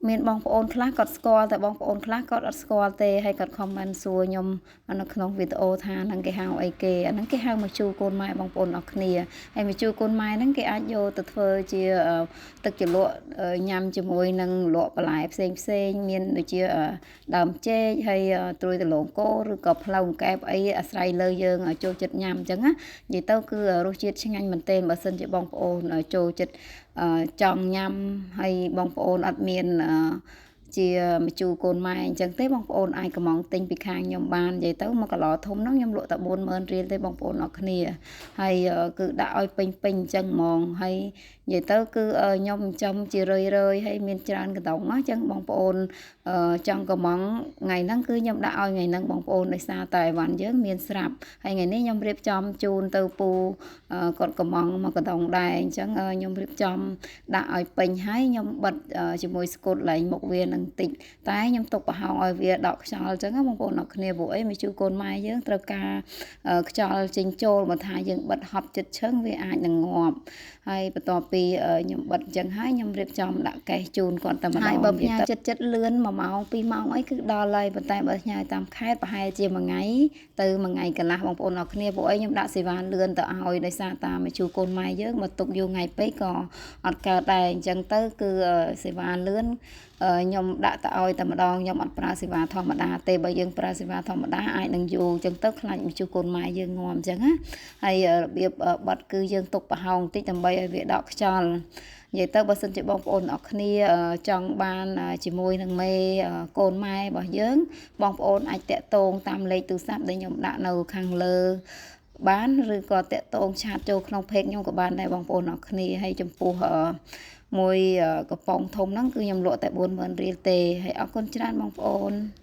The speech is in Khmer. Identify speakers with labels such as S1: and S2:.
S1: មានបងប្អូនខ្លះគាត់ស្គាល់តែបងប្អូនខ្លះគាត់អត់ស្គាល់ទេហើយគាត់ comment សួរខ្ញុំនៅក្នុងវីដេអូថាហ្នឹងគេហៅអីគេអាហ្នឹងគេហៅមកជូរកូនម៉ែបងប្អូនអរគ្នាហើយមកជូរកូនម៉ែហ្នឹងគេអាចយកទៅធ្វើជាទឹកជ្រលក់ញ៉ាំជាមួយនឹងលក់បន្លែផ្សេងផ្សេងមានដូចជាដើមចេកហើយត្រួយដលងគោឬក៏ផ្លូវកែបអីអាស្រ័យលើយើងចូលចិត្តញ៉ាំអញ្ចឹងណានិយាយទៅគឺរសជាតិឆ្ងាញ់មែនទែនបើសិនជាបងប្អូនចូលចិត្តចង់ញ៉ាំហើយបងប្អូនអត់មានជាម្ជូរកូនម៉ែអញ្ចឹងទេបងប្អូនអាចកំងទិញពីខាងខ្ញុំបាននិយាយទៅមកកឡធំហ្នឹងខ្ញុំលក់តែ40000រៀលទេបងប្អូនអរគ្នាហើយគឺដាក់ឲ្យពេញពេញអញ្ចឹងហ្មងហើយនិយាយទៅគឺខ្ញុំចិញ្ចឹមជារឿយរឿយហើយមានច្រើនកដងអញ្ចឹងបងប្អូនចង់កំងថ្ងៃហ្នឹងគឺខ្ញុំដាក់ឲ្យថ្ងៃហ្នឹងបងប្អូនដោយសារតែអីវ៉ាន់យើងមានស្រាប់ហើយថ្ងៃនេះខ្ញុំរៀបចំជូនទៅពូគាត់កំងមកកដងដែរអញ្ចឹងខ្ញុំរៀបចំដាក់ឲ្យពេញហើយខ្ញុំបិទជាមួយស្កូតឡើងមុខវានឹងតិចតែខ្ញុំទុកប្រហោងឲ្យវាដកខ្យល់អញ្ចឹងបងប្អូនអរគ្នាព្រោះអីមកជួកូនម៉ែយើងត្រូវការខ្យល់ចេញចូលបើថាយើងបិទហប់ចិត្តឈឹងវាអាចនឹងងាប់ហើយបន្ទាប់ពីខ្ញុំបិទអញ្ចឹងហើយខ្ញុំរៀបចំដាក់កេសជូនគាត់តែម្ដងហើយបើផ្ញើចិត្តចិត្តលឿន1ម៉ោង2ម៉ោងអីគឺដល់ហើយប៉ុន្តែបើផ្ញើតាមខេត្តប្រហែលជាមួយថ្ងៃទៅមួយថ្ងៃកន្លះបងប្អូនអរគ្នាព្រោះអីខ្ញុំដាក់សេវាលឿនទៅឲ្យដោយសារតាមមកជួកូនម៉ែយើងមកទុកយូរថ្ងៃពេកក៏អត់កើតដែរអញ្ចឹងទៅគឺសេវាលឿនខ្ញុំដាក់ទៅឲ្យតែម្ដងខ្ញុំអត់ប្រើសេវាធម្មតាទេបើយើងប្រើសេវាធម្មតាអាចនឹងយូរអញ្ចឹងទៅខ្លាចមជុះកូនម៉ែយើងងាប់អញ្ចឹងណាហើយរបៀបបត់គឺយើងទុកប្រហោងបន្តិចដើម្បីឲ្យវាដកខ្យល់និយាយទៅបើសិនជាបងប្អូនអរគ្នាចង់បានជាមួយនឹងមេកូនម៉ែរបស់យើងបងប្អូនអាចតាក់ទងតាមលេខទូរស័ព្ទដែលខ្ញុំដាក់នៅខាងលើបានឬក៏តាក់ទងឆាតចូលក្នុង page ខ្ញុំក៏បានដែរបងប្អូនអរគ្នាហើយចំពោះមួយកំប៉ុងធំហ្នឹងគឺខ្ញុំលក់តែ40000រៀលទេហើយអរគុណច្រើនបងប្អូន។